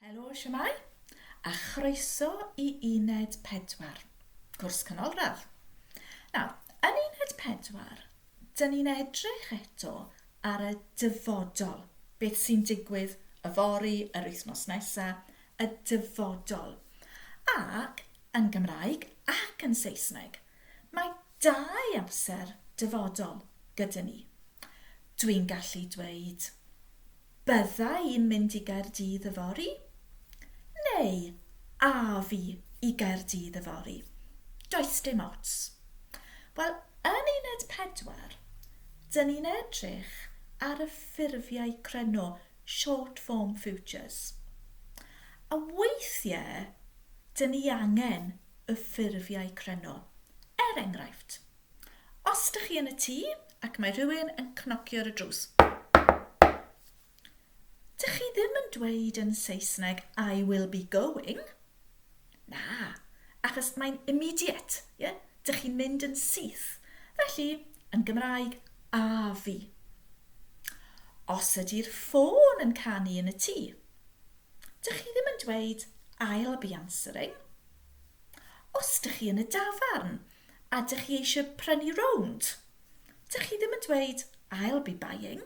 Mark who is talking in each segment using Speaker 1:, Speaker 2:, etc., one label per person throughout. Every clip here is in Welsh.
Speaker 1: Helo, siamai, a chroeso i Uned 4, cwrs canolradd. Nawr, yn Uned 4, dyn ni'n edrych eto ar y dyfodol, beth sy'n digwydd yfory, yr wythnos nesaf, y dyfodol. Ac yn Gymraeg ac yn Saesneg, mae dau amser dyfodol gyda ni. Dwi'n gallu dweud Bydda i'n mynd i Gaerdydd yfory? Neu af i i Gaerdydd yfory? Does dim ots. Wel, yn uned 4, dyn ni'n edrych ar y ffurfiau cryno, short form futures. A weithiau, dyn ni angen y ffurfiau cryno. Er enghraifft, Os dych chi yn y tŷ ac mae rhywun yn cnocio ar y drws, dych chi ddim yn dweud yn Saesneg I will be going. Na, achos mae'n immediate, yeah? Dych chi'n mynd yn syth. Felly, yn Gymraeg, a fi. Os ydy'r ffôn yn canu yn y tŷ, dych chi ddim yn dweud I'll be answering. Os dych chi yn y dafarn a dych chi eisiau prynu rownd, dych chi ddim yn dweud I'll be buying.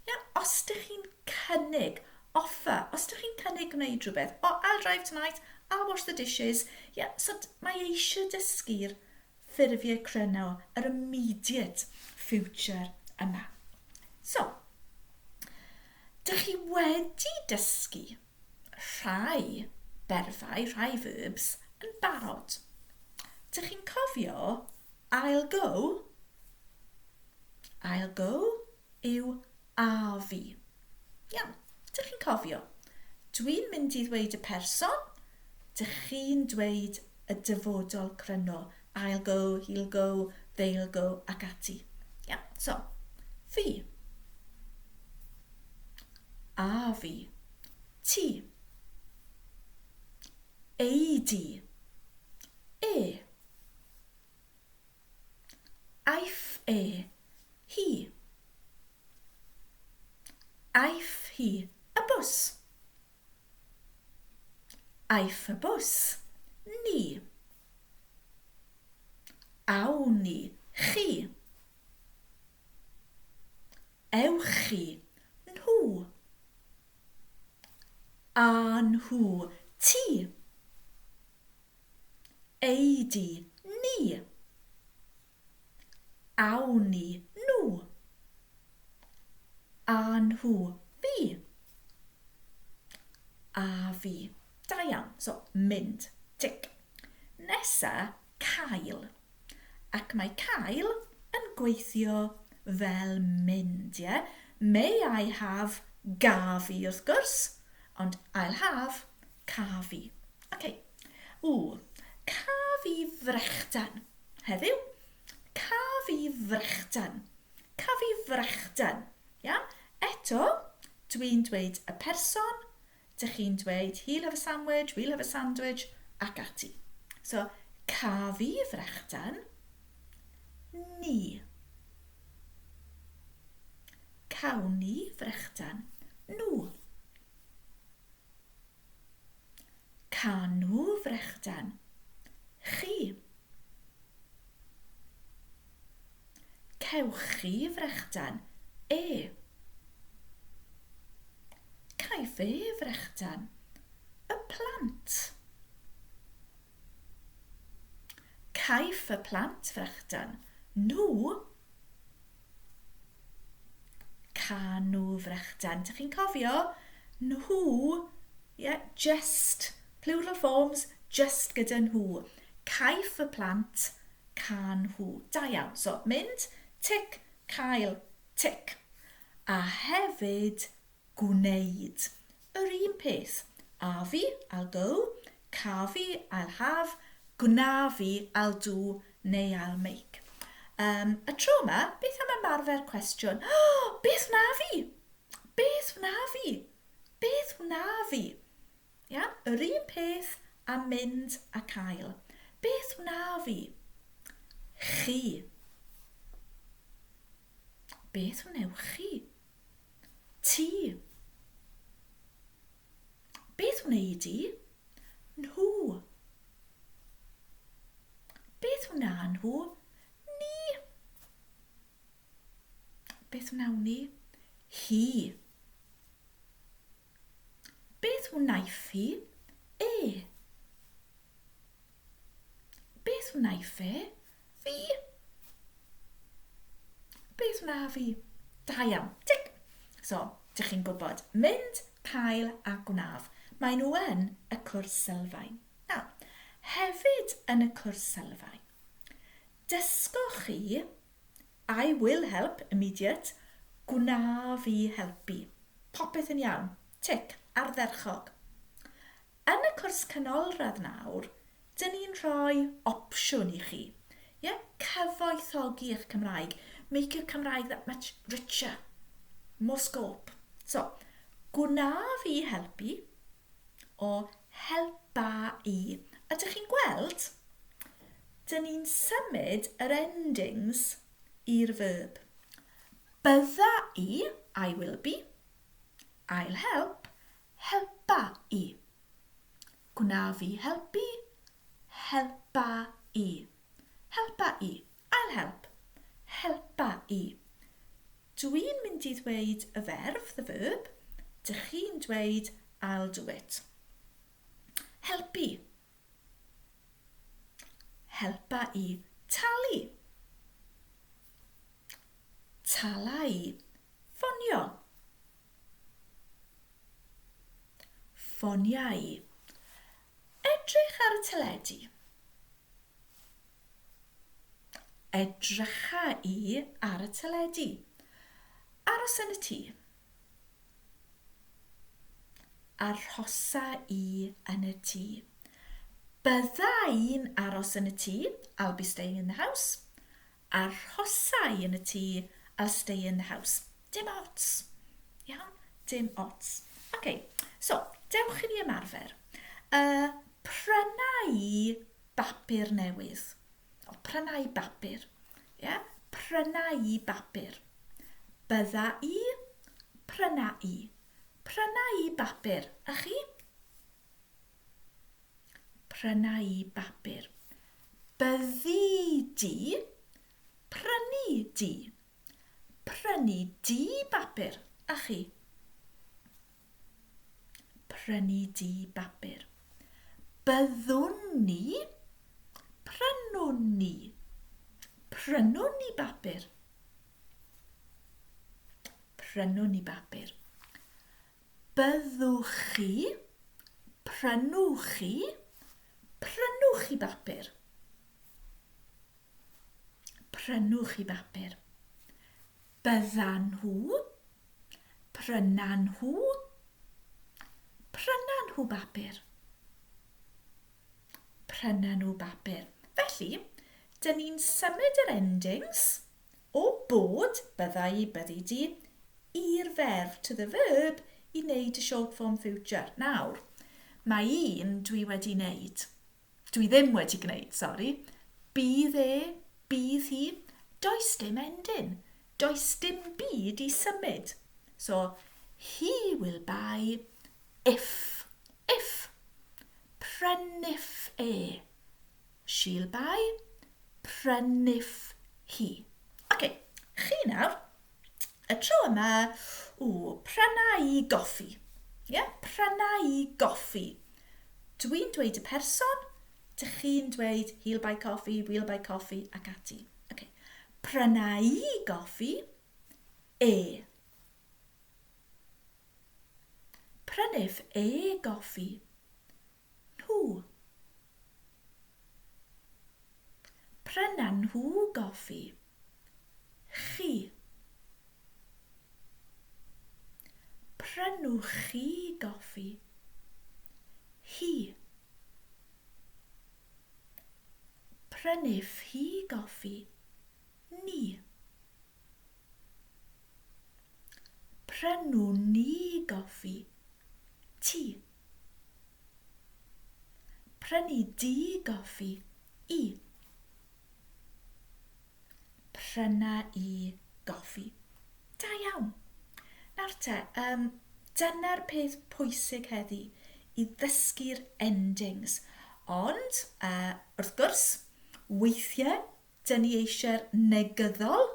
Speaker 1: Ia, os dych chi'n cynnig, offer, os dych chi'n cynnig gwneud rhywbeth, oh, I'll drive tonight, I'll wash the dishes. Ia, so mae eisiau dysgu'r ffurfiau cryno, yr immediate future yma. So, dych chi wedi dysgu rhai berfau, rhai verbs, yn barod. Dych chi'n cofio I'll go? I'll go yw a fi. Iawn, dych chi'n cofio? Dwi'n mynd i ddweud y person, dych chi'n dweud y dyfodol cryno. I'll go, he'll go, they'll go ac ati. Iawn, so, fi. A fi. Ti. Ei di. E. Aiff e. Hi. Aiff hi. Y bws. Aiff y bws. Ni. Awn ni. Chi. Ewch chi. Nhw. A nhw. Ti. Ei di. Ni. Awn ni. Nhw. A nhw. Fi. A fi. Da iawn. So, mynd. Tic. Nesa, cael. Ac mae cael yn gweithio fel mynd, ie? May I have gaf i, wrth gwrs, ond I'll have caf i. Ok. Ww, caf i frechdan. Heddiw, caf i frechdan. Caf i frechdan. Iawn? Eto, dwi'n dweud y person, Dych chi'n dweud he'll have a sandwich, we'll have a sandwich, ac ati. So, ca fi frechdan, ni. Cawn ni frechdan, nhw. Ca nhw frechdan, chi. Cewch chi frechdan, e. Caiff e frechdan, y plant. Caiff y plant frechdan, nhw. Ca nhw frechdan. Dych chi'n cofio? Nhw, yeah, just, plural forms, just gyda nhw. Caiff y plant Ca nhw. Da iawn. So, mynd, tic, cael, tic. A hefyd gwneud. Yr un peth. A fi, I'll go. Ca fi, I'll have. Gwna fi, I'll do neu I'll make. Um, y tro yma, beth am ymarfer cwestiwn? Oh, beth wna fi? Beth wna fi? Beth wna fi? Ia? Yr un peth a mynd a cael. Beth wna fi? Chi. Beth wnewch chi? Ti. Beth wnei di? Nhw. Beth wna nhw? Ni. Beth wnawn ni? Hi. Beth wnaiff hi? E. Beth wnaiff e? Fi. Beth wna fi? Da iawn. Tic! So, dych chi'n gwybod. Mynd, cael a gwnaf. Maen nhw yn y cwrs sylfaen. Nawr, hefyd yn y cwrs sylfaen, dysgoch chi I will help, immediate, gwna fi helpu. Popeth yn iawn. Tic, ardderchog. Yn y cwrs canolradd nawr, dyn ni'n rhoi opsiwn i chi. Ie, cyfoethogi eich Cymraeg. Make your Cymraeg that much richer. More scope. So, gwna fi helpu o helpa i. Ydych chi'n gweld? Dyn ni'n symud yr endings i'r verb. Bydda i, I will be. I'll help, helpa i. Gwna fi helpu, helpa i. Helpa i, I'll help, helpa i. Dwi'n mynd i ddweud y ferf, the verb, dych chi'n dweud I'll do it. Helpu. Helpa i talu. Tala i ffonio. Ffonia i. Edrych ar y teledu. Edrycha i ar y teledu. Aros yn y tŷ. Arhosa i yn y tŷ. Bydda i'n aros yn y tŷ. I'll be staying in the house. Arhosa i yn y tŷ, I'll stay in the house. Dim ots. Iawn? Dim ots. Ok, so, dewch i ni ymarfer. Uh, pryna i bapur newydd. O, pryna i bapur. Ie? Yeah? Pryna i bapur. Bydda i, pryna i. Pryna i bapur. A chi? Pryna i bapur. Byddi di, prynu di. Prynu di bapur. A chi? Prynu di bapur. Byddwn ni, prynwn ni. Prynwn ni bapur. Prynwn ni bapur. Byddwch chi, prynwch chi, prynwch chi bapur. Prynwch chi bapur. Byddan nhw, prynan nhw, prynan nhw bapur. Prynan nhw bapur. Felly, dyn ni'n symud yr endings o bod, bydda i, byddi di, i'r ferf, to the verb, i wneud y short form future. Nawr, mae un dwi wedi wneud. Dwi ddim wedi gwneud, sori. Bydd e, bydd hi. Does dim ending. Does dim byd i symud. So, he will buy if. If. Pryniff e. She'll buy. Pryniff hi. Oce, chi nawr. Y tro yma, ww, pryna i goffi. Ie, yeah? pryna i goffi. Dwi'n dweud y person, dych chi'n dweud he'll buy coffee, we'll buy coffee ac ati. Okay. Pryna i goffi, e. Pryniff e goffi, Nhw. Prynan nhw goffi. Chi. Prynwch chi goffi. Hi. Pryniff hi goffi. Ni. Prynwn ni goffi. Ti. Prynu di goffi i. Pryna i goffi. Da iawn. Nawr te, um, dyna'r peth pwysig heddi. i ddysgu'r endings. Ond, uh, wrth gwrs, weithiau, dyn ni eisiau'r negyddol.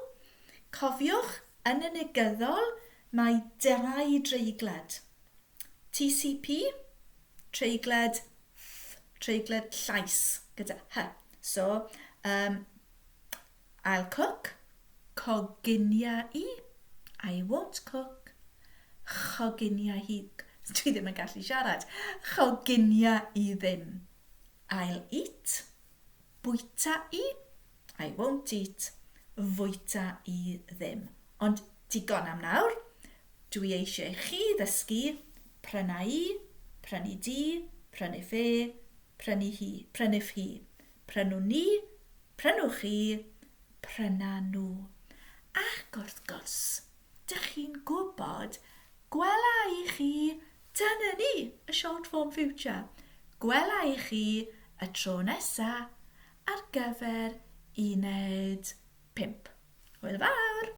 Speaker 1: Cofiwch, yn y negyddol, mae dau dreiglad. TCP, treiglad th, treiglad llais gyda h. So, um, I'll cook, coginia i, I won't cook, choginia hi, dwi ddim yn gallu siarad, choginia i ddim. I'll eat, bwyta i, I won't eat, fwyta i ddim. Ond digon am nawr, dwi eisiau chi ddysgu pryna i, prynu di, prynu fe, prynu hi, prynuff hi, prynwn ni, Prynwch chi, pryna nhw. Ac wrth gwrs, dych chi'n gwybod, gwela i chi, dyna ni, y short form future. Gwela i chi y tro nesa ar gyfer uned 5. Hwyl fawr!